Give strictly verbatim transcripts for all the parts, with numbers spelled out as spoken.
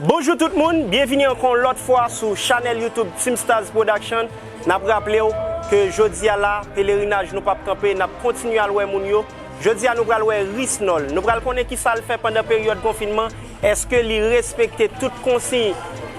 Bonjou tout moun, byenvini ankò yon lòt fwa sou chanèl YouTube Team Stars Production. N ap raple w ke jodi a la, pelerinaj nou p ap kanpe, n ap kontinye al wè moun yo. Jodi a nou pral wè Risnol. Nou pral konnen kisa l fè pandan peryòd konfinman. Èske li respekte tout konsiy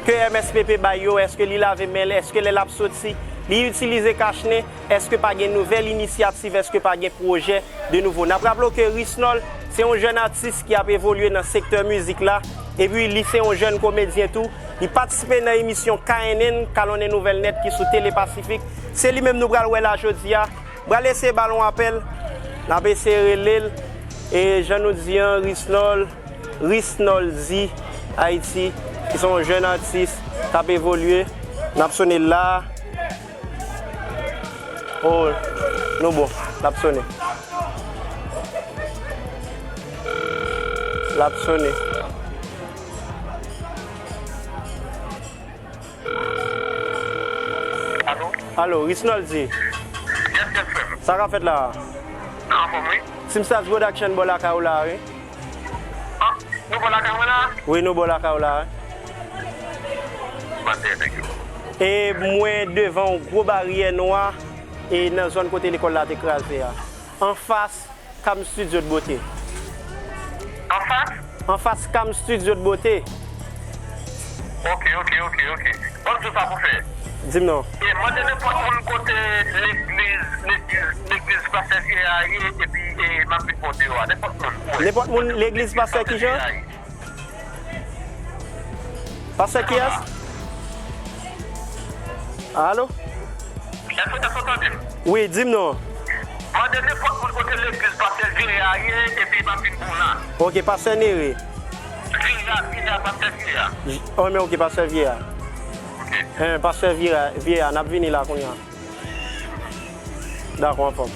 ke M S P P bay yo? Èske li lave men l? Èske lè l ap soti, li itilize kachnen? Èske pa gen nouvèl inisyativ? Èske pa gen pwojè de nouvo? N ap raple w ke Risnol se yon jèn atis ki ap evolye nan sektè mizik la, epi li se yon jèn komedyen tou. Li patisipe nan emisyon K N N, Kalon Nouvèl Nèt, ki sou Tele Pasifik. Se li menm nou pral wè la jodi a. Pral eseye ba l yon apèl. N ap eseye rele l. E jan nou di an, Risnol, Risnoldy Haïti, ki se yon jèn atis k ap evolye. N ap sone l la. Oh, nou bon. L ap sone. L ap sone. Alo? Alo, Risnoldy. Yes, yes, frè m. Sa k ap fèt la? Anfòm, wi. Simsas Production bò lakay ou la, wi. Ah, nou bò lakay mwen la? Wi, nou bò lakay ou la, wi. Maten, thank you. E mwen devan yon gwo baryè nwa e nan zòn kote lekòl la te kraze a. Anfas Cam Studio de Beauté. Anfas? Anfas Cam Studio de Beauté. Ok, ok, ok, ok. Ban m di w sa pou fè. Di m non. E mande nenpòt moun kote legliz, legliz, legliz pastè Vye a ye, epi e, m ap vin bò deyò a. Nenpòt moun. Nenpòt moun, legliz pastè kijan? Pastè kiyès? Alo? Èske, èske w tande m? Wi, di m non. Mande nenpòt moun kote legliz pastè Vye a ye, epi m ap vin pou w la. Ok, pastè Nere. Vye a, Vye a, pastè Vye a. J-, oh, men ok, pastè Vye a. Ok. Eh, pastè Vye a, Vye a, n ap vini la kounye a. Dakò, anfòm.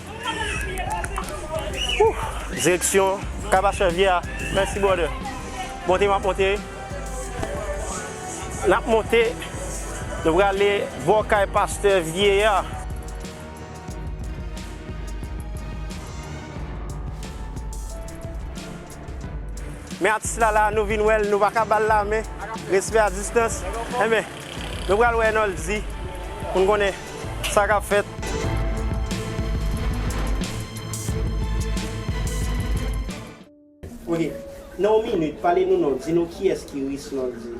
Ouh, direksyon kay pastè Vye a. Mèsi, brother. Monte, m ap monte. N ap monte. Nou prale bò kay pastè Vye a. Men atis la la, nou vin wè l, nou pa ka ba l lamen. Respè a distans. Enben, nou pral wè Noldy pou n konnen sa k ap fèt. Ok, nan yon minit, pale nou non, di nou kiyès ki Risnoldy.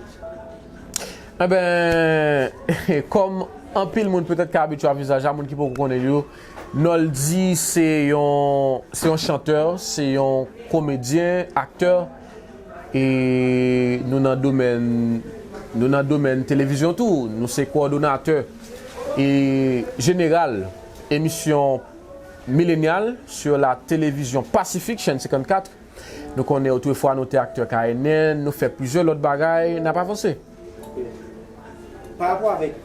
Enben, kòm anpil moun petèt ka abitye a vizaj la, moun ki poko konnen l yo, Noldy se yon, se yon chantè, se yon komedyen, aktè, e nou nan domèn, nou nan domèn televizyon tou, nou se kowòdonatè e jeneral emisyon Millennial sur la télévision Pacifique, chaîne senkannkat. Nou konnen otrefwa nou te aktè K N N, nou fè plizyè lòt bagay, n ap avanse. Pa rapò avèk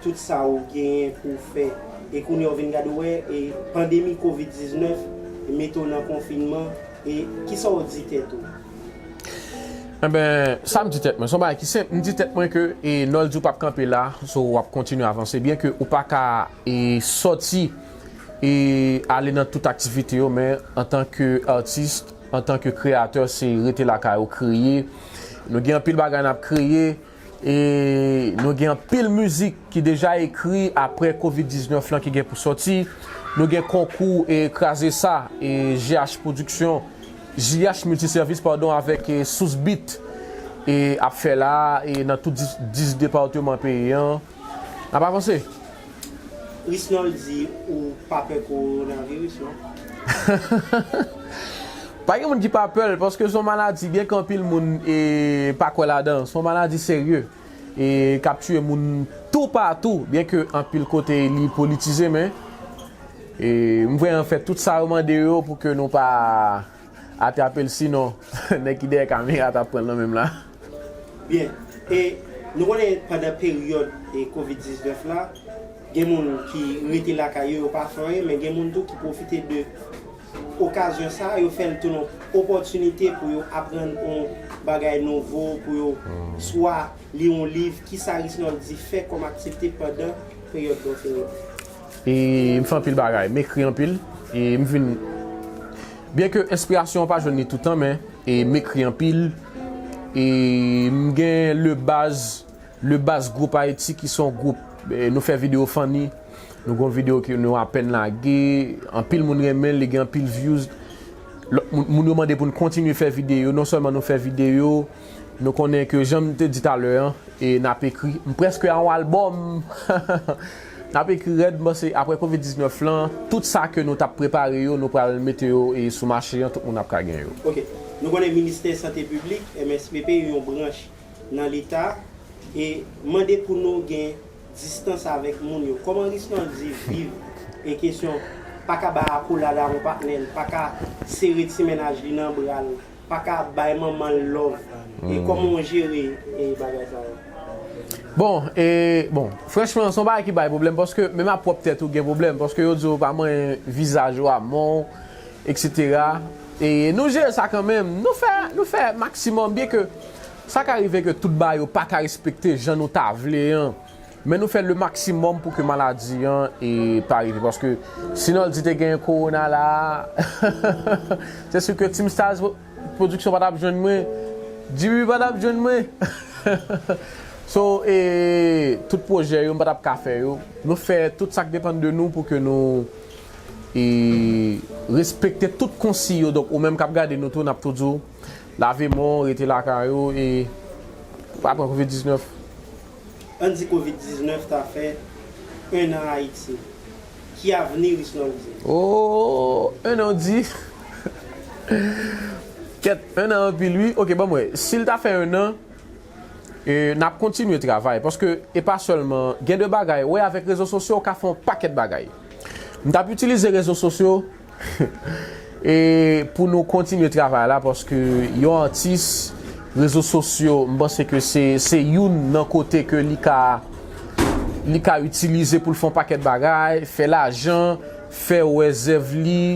tout sa ou genyen pou w fè, e kounye a w vin gade w wè, e pandemi kovid diznèf mete w nan konfinman, e kisa w di tèt ou? Enben, sa m di tèt mwen, se yon bagay ki senp. M di tèt mwen ke, e, Noldy, ou p ap kanpe la, so w ap kontinye avanse. Byen ke ou pa ka, e, sòti e ale nan tout aktivite yo, men antanke atis, antanke kreyatè, se rete lakay ou, kreye. Nou gen anpil bagay n ap kreye, e nou gen anpil mizik ki deja ekri apre kovid diznèf lan ki gen pou sòti. Nou gen konkou e kraze sa, e J H Production, J H Multiservice, padon, avèk, e, Sous Beat, e ap fè la, e nan tout dis, dis depatman peyi an. N ap avanse. Risnoldy, ou pa pè kowonaviris, non? Pa gen moun ki pa pè l, paske se yon maladi, byen ke anpil moun, e, pa kwè ladan. Se yon maladi serye, e k ap tiye moun toupatou, byen ke anpil kote li politize, men, e, m vrèman fè tout sa yo mande yo pou ke nou pa atrape l, sinon, nèg ki dèyè kamera t ap pran l nan men m la. Byen. E nou konnen pandan peryòd, e, kovid diznèf la, gen moun ki rete lakay yo, yo pa fè anyen, men gen moun tou ki pwofite de okazyon sa, yo fè l tou yon opòtinite pou yo aprann yon bagay nouvo, pou yo swa li yon liv. Kisa Risnoldy fè kòm aktivite pandan peryòd konfinman? E m fè anpil bagay, m ekri anpil, e m vin, byen ke enspirasyon an pa jwenn li toutan, men, e m ekri anpil, E m gen Le Baz, Le Baz Gwoup Ayiti ki se yon gwoup, eh, nou fè videyo funny. Nou gen yon videyo ke nou apèn lage, anpil moun renmen l, li gen anpil views. Lòt moun, moun yo mande pou n kontinye fè videyo. Non sèlman nou fè videyo, nou konnen ke jan m te di talè an, e n ap ekri. M prèske a yon albòm. N ap ekri rèd, m panse apre kovid diznèf lan, tout sa ke nou t ap prepare yo, nou pral mete yo e sou mache an, tout moun ap ka gen yo. Ok. Nou konnen Ministè Sante Piblik, M S P P, yon branch nan Leta, e mande pou nou gen distans avèk moun yo. Kòman Risnoldy viv e kesyon pa ka bay akolad a yon patnè l, pa ka sere ti mennaj li nan bra l, pa ka bay manman l love. E kòman w jere e bagay sa yo? Bon, e, bon, franchman, se yon bagay ki bay pwoblèm, paske menm a pwòp tèt ou gen pwoblèm, paske yo di w pa manyen vizaj ou a men w, et cetera. E nou jere sa kanmenm. Nou fè, nou fè maksimòm, byen ke sa ka rive ke tout bagay yo pa ka respekte jan nou ta vle an. Men nou fè le maksimòm pou ke maladi an e pa rive. Paske si Noldy te gen kowona la, se si ke Team Stars Production pa t ap jwenn mwen, Jimmy pa t ap jwenn mwen. So, e, tout pwojè yo, m pa t ap ka fè yo. Nou fè tout sa k depann de nou pou ke nou, e, respekte tout konsiy yo. Donk, ou menm k ap gade nou tou, n ap tou di w, lave men w, rete lakay ou, e pa pran kovid diznèf. Ann di kovid diznèf ta fè en an Ayiti. Ki avni Risnoldy? Oh, en an di. Kèt, en an anpil, wi. Ok, ban m wè. Si l ta fè en an, e, n ap kontinye travay. Paske, e pa sèlman, gen de bagay, wè, avèk rezo sosyo, w ka fè yon pakèt bagay. M t ap itilize rezo sosyo, e pou nou kontinye travay la, paske yon atis, rezo sosyo, m panse ke se, se youn nan kote ke li ka, li ka itilize pou l fè yon pakèt bagay, fè lajan, fè wè zèv li.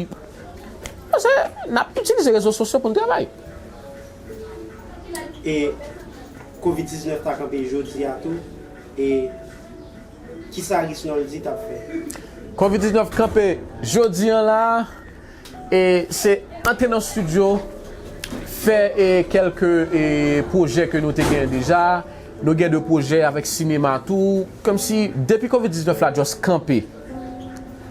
Paske n ap itilize rezo sosyo pou n travay. E kovid diznèf ta kanpe jodi a tou, e kisa Risnoldy t ap fè? Kovid diznèf kanpe jodi an la, e se antre nan estidyo, fè, e, kèlke, e, pwojè ke nou te genyen deja. Nou gen de pwojè avèk sinema tou. Kòmsi, depi kovid diznèf la just kanpe,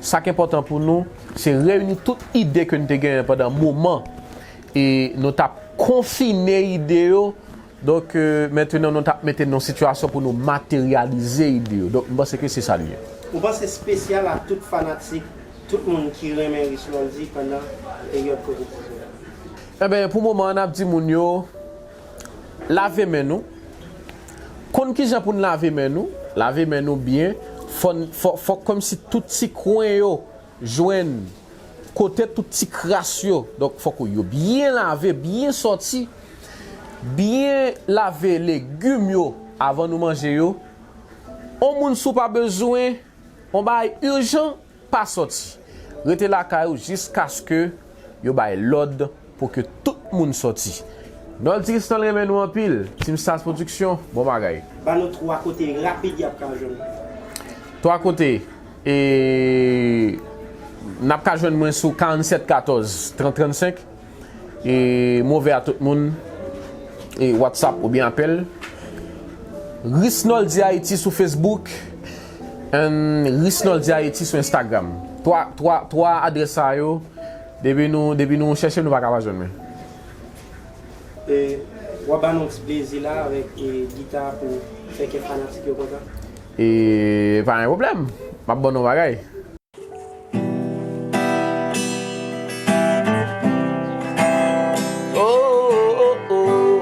sa k enpòtan pou nou, se reyini tout ide ke nou te genyen pandan moman, e nou t ap konfine ide yo. Donk, e, mentenan, nou t ap mete n nan sitiyasyon pou nou materyalize ide yo. Donk, m panse ke se sa l ye. Ou panse espesyal a tout fanatik, tout moun ki renmen Risnoldy pandan peryòd kovid diznèf? Enben, pou moman an, n ap di moun yo, lave men nou. Konn kijan pou n lave men nou. Lave men nou byen. Fò n, fò, fò kòmsi tout ti kwen yo jwenn kote tout ti kras yo. Donk, fòk ou yo byen lave, byen sòti, byen lave legim yo avan nou manje yo. On moun si w pa bezwen, on bagay ijan, pa sòti. Rete lakay ou jiskaske yo bay lòd pou ke tout moun sòti. Noldy Risnoldy renmen nou anpil. Team Stars Production, bon bagay. Ba nou twa kote rapid y ap ka jwenn ou. Twa kote. E n ap ka jwenn mwen sou karannsèt katòz trant trannsenk. E m ouvè a tout moun. E WhatsApp oubyen apèl. Risnoldy Haïti sou Facebook. And Risnoldy Haïti sou Instagram. Twa, twa, twa adrès sa yo, depi nou, depi nou chèche, nou pa ka pa jwenn mwen. E w ap ba nou ti plezi la avèk, e, gita pou fè kè fanatik yo kontan? E pa gen pwoblèm. M ap ban nou bagay. Oh, oh, oh.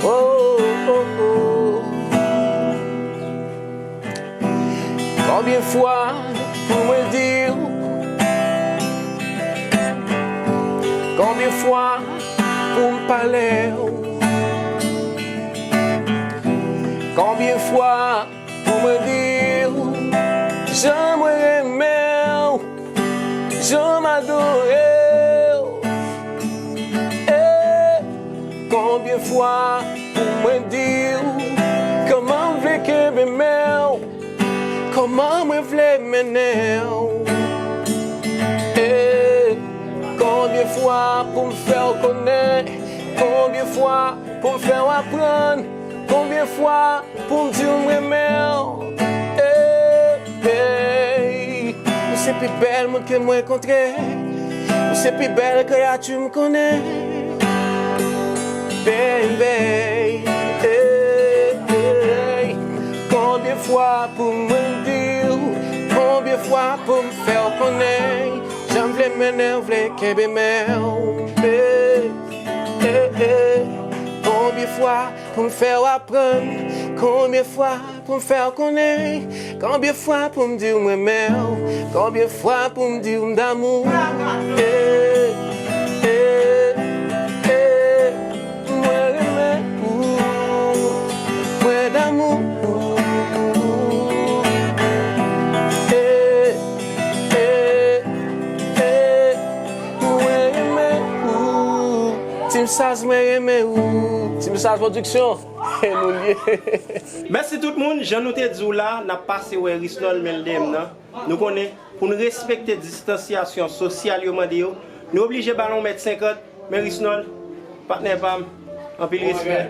Oh, oh, oh. Konbyen fwa pou mwen di w? Konbyen fwa pou m pale w? Konbyen fwa pou mwen di w jan mwen renmen w, jan m adore w? E konbyen fwa pou mwen di w kòman m vle kenbe men w, kòman mwen vle mennen w? E konbyen fwa pou m fè w konnen, konbyen fwa Pou m fè w aprann konbyen fwa pou m di w m renmen w. Hey, hey. Ou se pi bèl moun ke mwen kontre. Ou se pi bèl kreyati m konnen. Baby, hey, hey. Konbyen fwa pou mwen di w? Konbyen fwa pou m fè w konnen? Jan m vle mennen w, vle kenbe men w. Hey, hey, hey. Konbyen fwa pou m fè w aprann? Konbyen fwa pou m fè w konnen? Konbyen fwa pou m di w m renmen w? Konbyen fwa pou m di w m damou? Hey, hey, hey. Mwen renmen ou, mwen damou. Hey, hey, hey. Mwen renmen ou. Team Stars, mwen renmen ou. Team Stars Production, e nou l ye. Mèsi tout moun, jan nou te di w la, n ap pase wè Risnòl, men l dèyè m nan. Nou konnen, pou n respekte distansyasyon sosyal yo mande yo, nou oblije ba l yon mèt senkant, men Risnòl, patnè pa m, anpil respè.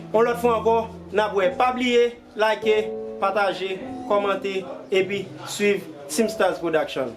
Yon lòt fwa ankò, n ap wè. Pa bliye, like, pataje, kòmante, epi swiv Team Stars Production.